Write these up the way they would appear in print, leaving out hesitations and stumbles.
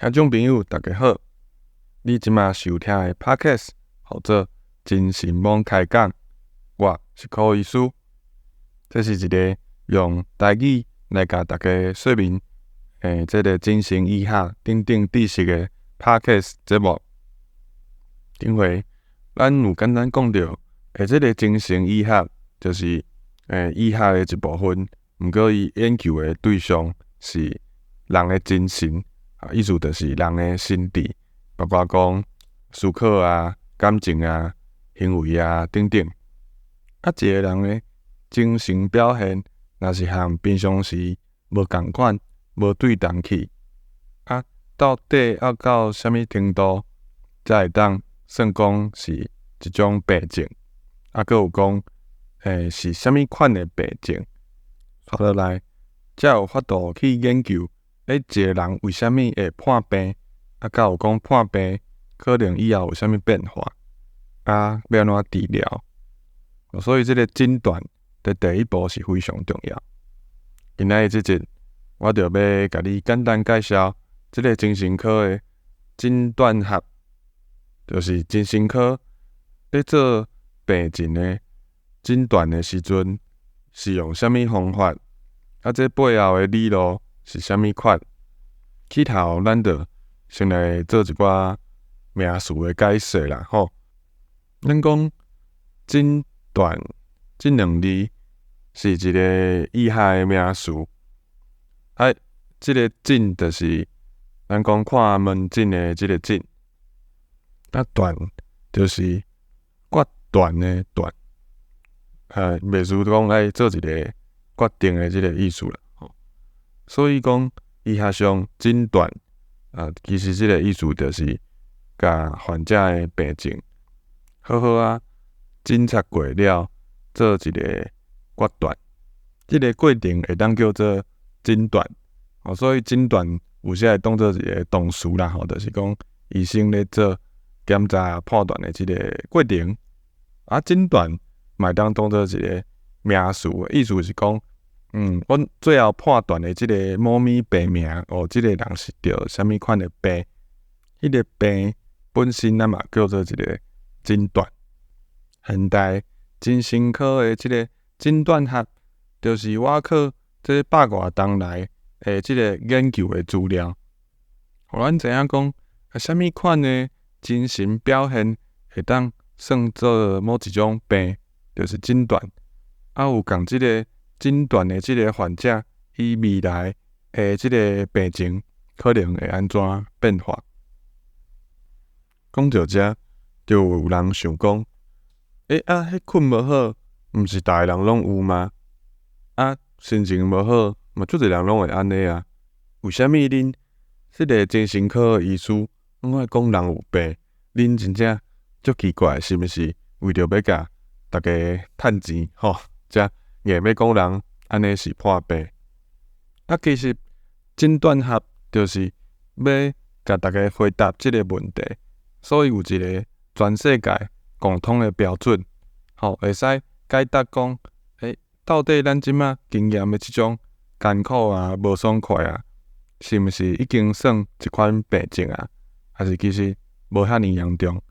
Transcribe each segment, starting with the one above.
聽眾朋友，大家好！你這馬收聽的 Podcast 號做精神網開講，我是柯醫師。這是一个用台語來共大家說明這个精神醫學等等知識的 Podcast 節目。頂回咱有簡單講著，這个精神醫學就是醫學的一部分，毋過伊研究的對象是人的精神。意思就是人的心智，包括講思考啊、感情啊、行為啊等等。啊，一个人的精神表現，若是和平常時無仝款、無對同去，啊，到底要到啥物程度才會當算講是一種病症？啊，閣有講，是啥物款的病症？紲落來，才有法度去研究。一個人為啥物會破病？啊，閣有講破病可能以後有啥物變化？啊，欲按怎治療？所以這个診斷的第一步是非常重要。今仔日這集，我就欲共你簡單介紹這个精神科的診斷學，就是精神科咧做病情的診斷的時陣，是用啥物方法？啊，這背後的理路是啥物款？起頭咱就先來做一寡名詞的解釋啦，吼。咱講診斷這兩字是一个醫學的名詞，啊，這个診就是咱講看門診的這个診，啊斷就是決斷的斷，袂輸講愛做一个決定的這个意思啦。所以講，醫學上診斷啊，其實這个意思就是共患者的病情好好仔診察過了，做一个決斷。這个過程會當叫做診斷。哦，所以診斷有時會當做一个動詞啦，吼，就是講醫生咧做檢查判斷的這个過程。啊，診斷嘛會當當做一个名詞，意思是講，阮最後判斷的這个某物病名，哦，這个人是著啥物款的病，彼个病本身咱嘛叫做一个診斷。現代精神科的這个診斷學，就是倚靠這百外冬來的這个研究的資料，予咱知影講，啊，啥物款的精神表現會當算做某一種病，就是診斷。啊，有仝這个診斷的這个患者，伊未來的這个病情可能會按怎變化？講到遮，就有人想講：啊，彼睏無好，毋是逐个人攏有嗎？啊，心情無好，嘛足濟人攏會按呢啊？為啥物恁這个精神科的醫師攏愛講人有病？恁真正足奇怪，是毋是為著欲共大家趁錢吼？才硬欲講人按呢是破病？啊，其實診斷學就是欲共大家回答這个問題，所以有一个全世界共通的標準，吼，會使解答講，到底咱這馬經驗的這種艱苦啊、無爽快啊，是毋是已經算一款病症啊？還是其實無遐爾嚴重？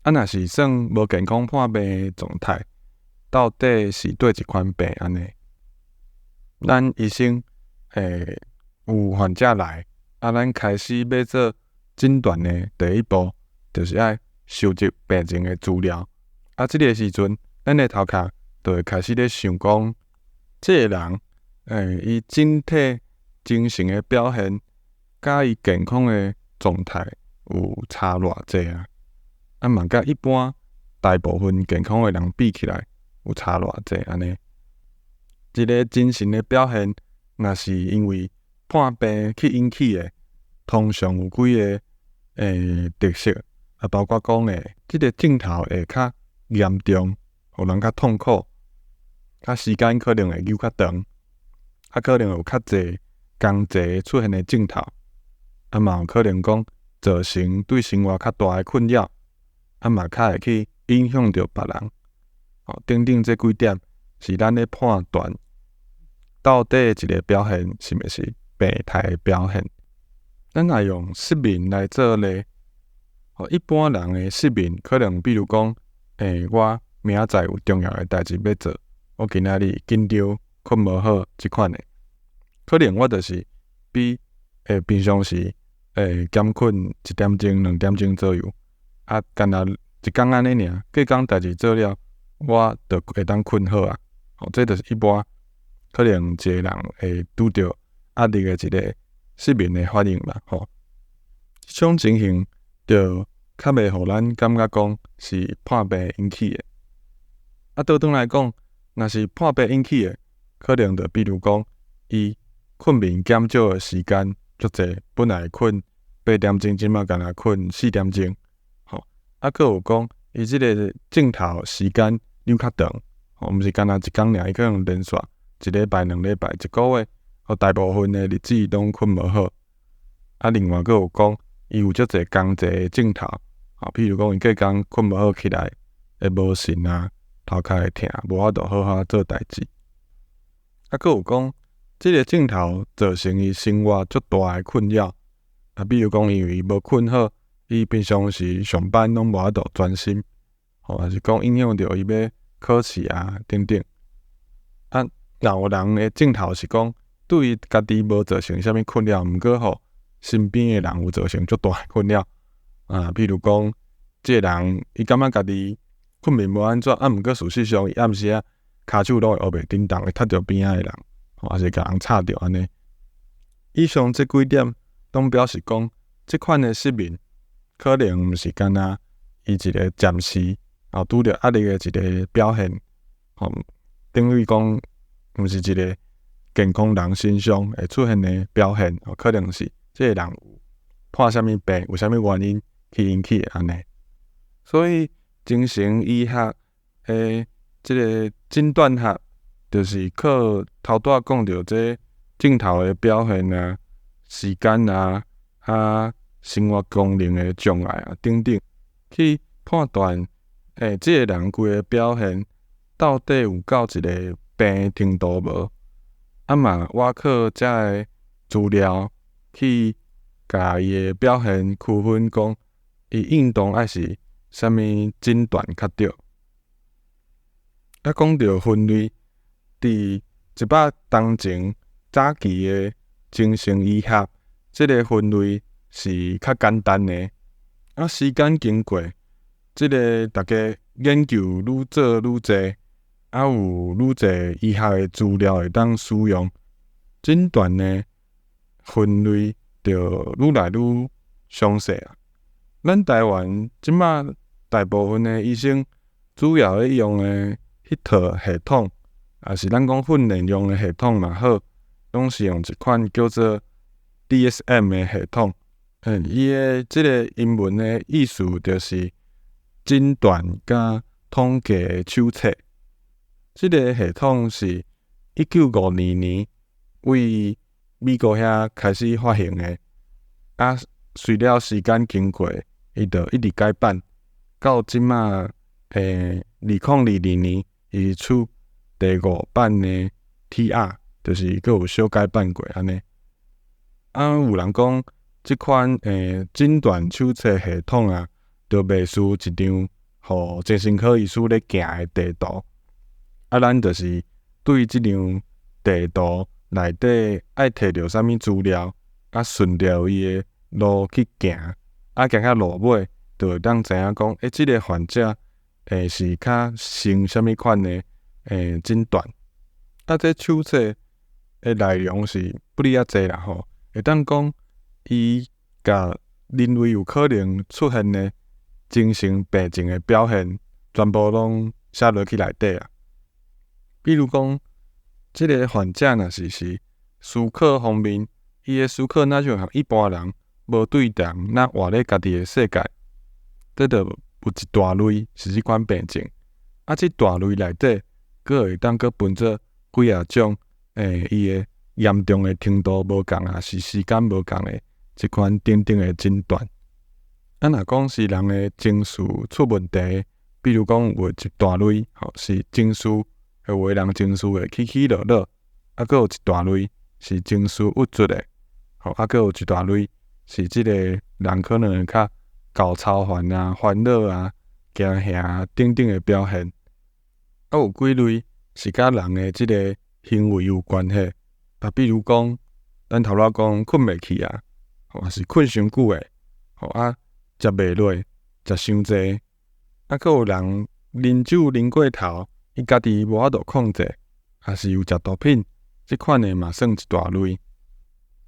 啊，若是算無健康破病的狀態，到底是佗一款病按呢？咱醫生有患者來，啊，咱開始欲做診斷的第一步，就是愛收集病情的資料。啊，這个時陣，咱的頭殼就會開始咧想講，這个人伊整體精神的表現，佮伊健康的狀態有差偌濟啊？啊嘛，佮一般大部分健康的人比起來，有差偌濟按呢？一个精神的表現，若是因為破病去引起的，通常有幾个特色，啊，包括講這个症頭會較嚴重，予人較痛苦，啊，時間可能會搝較長，啊，可能有較濟仝齊出現的症頭，啊，嘛有可能講造成對生活較大的困擾，啊，嘛較會去影響著別人。哦，等等，這幾點是咱咧判斷到底一个表現是毋是病態的表現。咱若用失眠來做例，吼，一般人的失眠可能比如講，我明仔載有重要的代誌欲做，我今仔日緊張睏無好，這款的，可能我就是比平常時減睏一點鐘、兩點鐘左右，啊，干焦一工按呢爾，隔工代誌做了，我就會當睏好啊。吼，這就是一般可能一個人會拄著壓力的一個失眠的反應啦，吼。這種情形就較袂予咱感覺講是破病引起的。啊，倒轉來講，若是破病引起的，可能就比如講，伊睏眠減少的時間足濟，本來睏八點鐘，這馬干焦睏四點鐘，吼。啊，閣有講，伊這个症頭時間留較長，吼，毋是干焦一工爾，伊可能連續一禮拜、兩禮拜、一個月，吼，大部分的日子攏睏無好。啊，另外閣有講，伊有足濟仝齊的症頭，吼，譬如講伊隔工睏無好起來，會無神啊，頭殼會疼，無法度好好做代誌。啊，閣有講，這个症頭造成伊生活足大的困擾。啊，比如講，因為伊無睏好，伊平常時上班攏無法度專心，吼，抑是講影響著伊欲考試啊等等。啊，若有人的症頭是講，對伊家己無造成啥物困擾，毋過吼，身邊的人有造成足大的困擾。啊，比如講，這个人伊感覺家己睏眠無按怎，啊，毋過事實上伊暗時仔跤手攏會烏白振動，會踢著邊仔的人，吼，抑是共人吵著按呢。以上這幾點攏表示講，這款的失眠可能毋是干焦伊一個暫時吼拄著壓力的一個表現，吼，等於講毋是一個健康人身上會出現的表現，吼，可能是這个人有破啥物病，有啥物原因去引起的按呢。所以精神醫學的這个診斷學，就是靠頭拄仔講著這症頭的表現啊、時間啊、啊生活功能的障礙啊等等，去判斷，這个人規个表現到底有到一个病的程度無？啊嘛，倚靠遮个資料去共伊的表現區分，講伊應當愛是啥物診斷較對。啊，講著分類，佇一百冬前早期的精神醫學，這个分類是較簡單的。啊，時間經過，這个逐家研究愈做愈濟，啊有愈濟醫學的資料會當使用，診斷的分類就愈來愈詳細啊。咱台灣這馬大部分的醫生主要咧用的彼套系統，抑是咱講訓練用的系統嘛好，攏是用一款叫做 DSM 的系統。伊的這个英文的意思就是診斷佮統計的手冊。這个系統是1952年為美國遐開始發行的，啊，隨了時間經過，伊就一直改版，到這馬2022年，伊出第五版的 TR，就是閣有小改版過按呢。啊，有人講，這款診斷手冊系統啊，就袂輸一張予精神科醫師咧行的地圖。啊，咱就是對這張地圖內底愛提著啥物資料，啊，順著伊的路去行，啊，行到路尾，就會當知影講，這个患者是較像啥物款的診斷。啊，這手冊的內容是不哩仔濟啦吼，會當講伊共認為有可能出現的精神病症的表現，全部攏寫落去內底啊。比如講，這个患者若是思考方面，伊的思考若像佮一般人無對仝，若活咧家己的世界，這就有一大類是這款病症。啊，這大類內底，閣會當閣分做幾仔種，伊的嚴重的程度無仝啊，是時間無仝的這款等等的診斷。啊，若講是人的情緒出問題，比如講有一大類吼是情緒，有的人情緒會起起落落，啊，閣有一大類是情緒鬱卒的，吼，啊，閣有一大類是是這个人可能會較厚操煩啊、煩惱啊、驚嚇啊等等的表現。啊，有幾類是佮人的這个行為有關係。啊，比如講，咱頭拄仔講睏袂去啊，抑是睏傷久的，吼啊，食袂落，食傷濟。啊，閣有人啉酒啉過頭，伊家己無法度控制，抑是有食毒品，這款的嘛算一大類。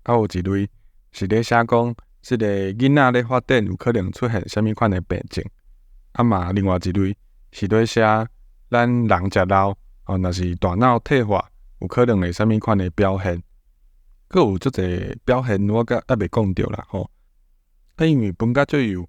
啊，有一類是咧寫講，這个囡仔咧發展有可能出現啥物款的病症。啊嘛，另外一類是咧寫咱人食老，哦，若是大腦退化，有可能會啥物款的表現。閣有足濟表現，我閣猶未講著啦吼。啊，因為分甲這幼，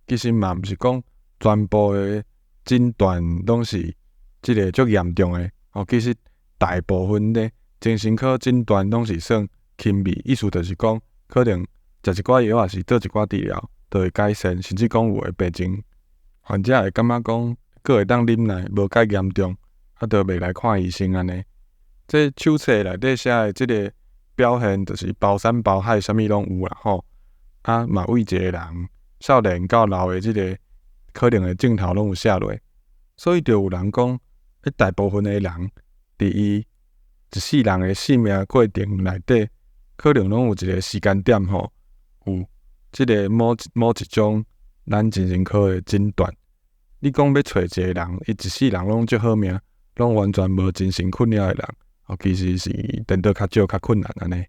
其實嘛毋是講全部的診斷攏是這个足嚴重的。哦，其實大部分的精神科診斷攏是算輕微，意思就是講，可能食一寡藥抑是做一寡治療，就會改善，甚至講有的病情，患者會感覺講，閣會當忍耐，無介嚴重，啊，就袂來看醫生按呢。這手冊內底寫的這个表現，就是包山包海，啥物攏有啦吼。啊，嘛為一个人，少年到老的這个可能的症頭攏有寫落，所以就有人講，大部分的人，佇伊一世人的生命過程內底，可能攏有一个時間點吼，有這个某某一種咱精神科的診斷。你講欲揣一个人，伊一世人攏足好命，攏完全無精神困擾的人，哦，其實是顛倒較少較困難按呢。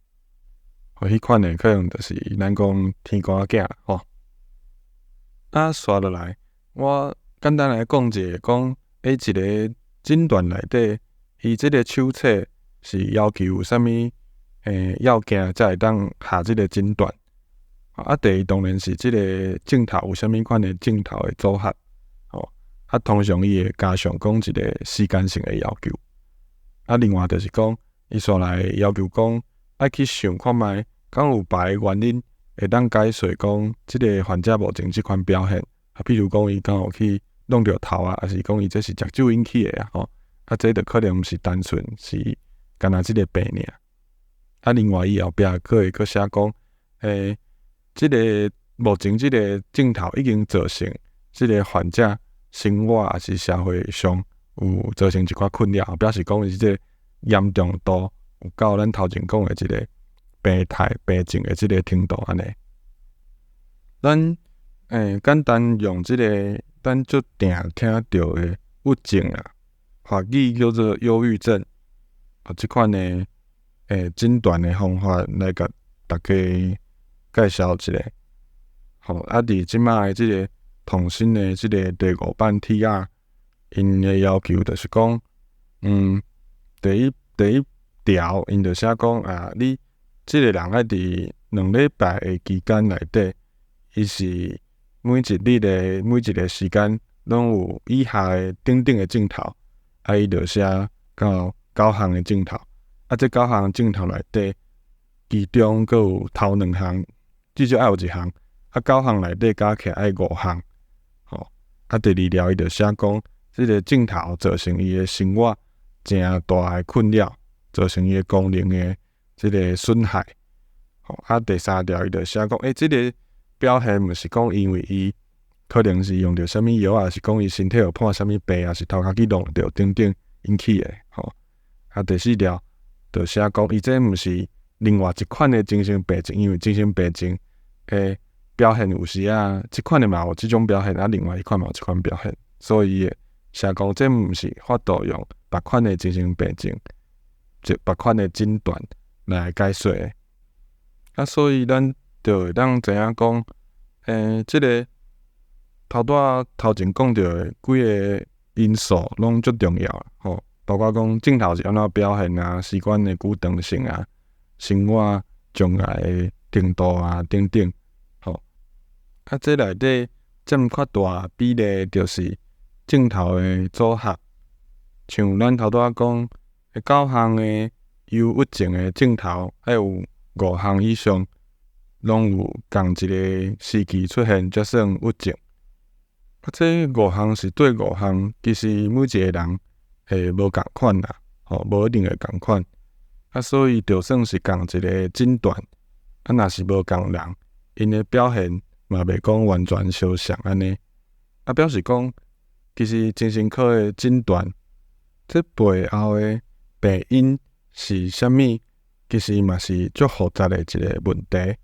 哦，彼款的可能就是咱講天公仔囝吼。啊，紲落來，我簡單來講一下，講欸一个診斷內底，伊這个手冊是要求有啥物要件才會當下這个診斷。啊，第一當然是這个症頭有啥物款的症頭的組合，吼。啊，通常伊會加上講一个時間性的要求。啊，另外就是講，伊紲來要求講，愛去想看覓，敢有別个原因會當解釋講，這个患者目前這款表現。啊，比如講伊敢有去弄著頭啊，抑是講伊這是食酒引起的啊，吼。啊，這就可能毋是單純是干焦這个病爾。啊，另外伊後壁閣會閣寫講，這个目前這个症頭已經造成這个患者生活抑是社會上有造成一寡困擾，表示講伊這個嚴重度有到咱頭前講的這个病態病症的這个程度按呢。咱簡單用這个咱足定聽著的鬱症啊，法語叫做憂鬱症，啊，這款的診斷的方法來共大家介紹一下。吼，啊，佇這擺的這个統新的這个第五版 TR，𪜶的要求就是講，第一條，𪜶就寫講啊，你這个人愛佇2禮拜的期間內底，伊是每一日的每一个時間攏有以下的等等的症頭，啊，伊就寫到九項的症頭，啊，這九項症頭內底，其中閣有頭兩項，至少愛有一項，啊，九項內底加起來愛五項，吼，啊，第二條伊就寫講，這个症頭造成伊的生活誠大的困擾，造成伊的功能的這个損害，吼，啊，第三條伊就寫講，這个表現毋是講因為伊可能是用著啥物藥啊，抑是講伊身體有破啥物病，抑是頭殼去弄著等等引起的，吼。啊，第四條就寫講，伊這毋是另外一款的精神病症，因為精神病症的表現有時啊，這款的嘛有這種表現，啊，另外一款嘛有這款表現，所以寫講這毋是法度用別款的精神病症，這別款的診斷來解釋的。啊，所以咱就會當知影講，這个頭拄仔頭前講著的幾个因素攏足重要，吼，包括講症頭是按怎表現啊，時間的久長性啊，生活障礙的程度啊等等，吼。啊，這內底佔較大比例就是症頭的組合，像咱頭拄仔講，九項的憂鬱症的症頭，愛有五項以上，攏有仝一个時期出現，才算鬱症。啊，這五項是對五項，其實每一个人會無仝款啦，吼，無一定會仝款。啊，所以就算是仝一个診斷，啊，若是無仝人， 𪜶的表現嘛袂講完全相像按呢。啊，表示講，其實精神科的診斷，這背後的病因是啥物，其實嘛是足複雜的一個問題。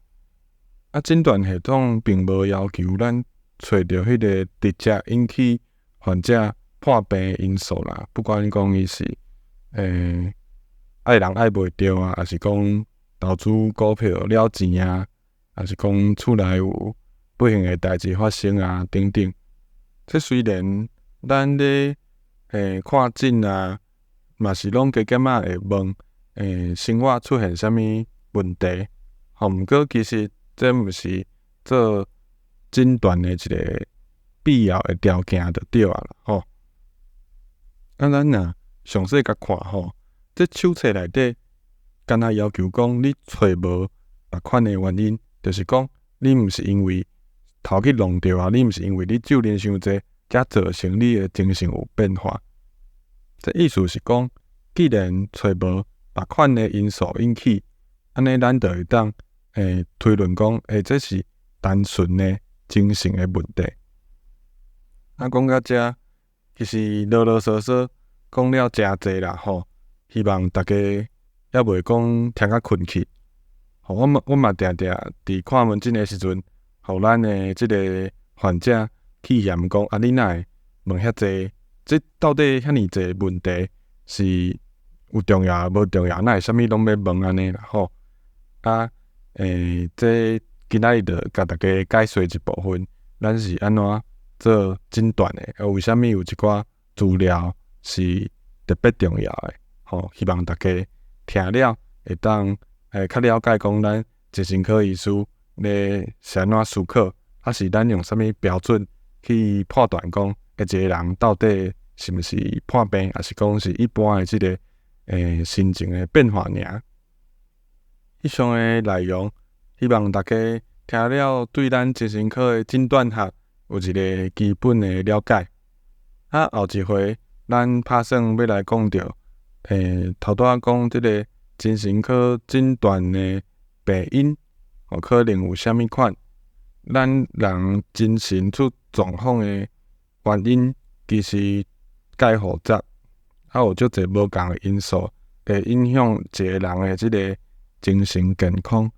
啊，診斷系統並無要求咱揣著彼個直接引起患者破病的因素啦，不管講伊是愛人愛袂著啊，抑是講投資股票了錢啊，抑是講厝內有不幸的代誌發生啊，等等。這雖然咱咧看診啊，嘛是攏加減仔會問生活出現啥物問題，吼，毋過其實這毋是做診斷的一個必要的條件就對啊啦，吼。啊，咱若詳細共看吼，這手冊內底敢若要求講你揣無別款的原因，就是講你毋是因為頭去弄著啊，你毋是因為你酒啉傷濟，才造成你的精神有變化。這意思是講，既然揣無別款的因素引起，按呢咱就會當推論講，這是單純的精神的問題。啊，講到遮，其實囉囉嗦嗦講了誠濟啦吼，希望大家猶袂講聽甲睏去。吼，我嘛定定佇看門診的時陣，予咱的這个患者去嫌講，啊，你哪會問遐濟？這到底遐爾濟問題是有重要無重要？哪會啥物攏欲問按呢啦吼？啊，這今仔日就共大家解說一部分，咱是按怎做診斷的？啊，為啥物有一寡資料是特別重要的？吼，希望大家聽了會當較了解講咱精神科醫師咧是按怎思考，抑是咱用啥物標準去判斷講，一個人到底是毋是破病，抑是講是一般的這个心情的變化爾。以上的內容，希望大家聽了對咱精神科的診斷學有一个基本的了解。啊，後一回咱拍算欲來講著，頭拄仔講這个精神科診斷的病因，可能有啥物款？咱人精神出狀況的原因，其實蓋複雜，啊有足濟無仝的因素會影響一个人的這个精神健康。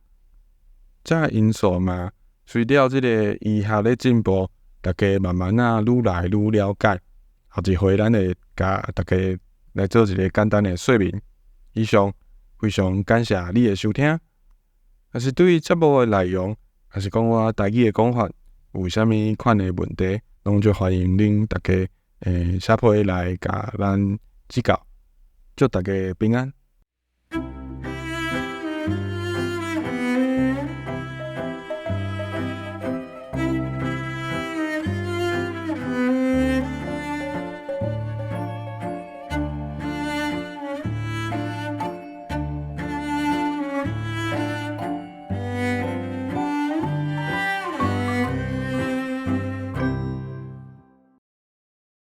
這因素嘛，隨著這个醫學咧進步，大家慢慢仔愈來愈了解。後一回咱會共大家來做一个簡單的說明。以上非常感謝你的收聽。若是對節目的內容，抑是講我台語的講法，有啥物款的問題，攏足歡迎恁大家寫批來共咱指教。祝大家平安。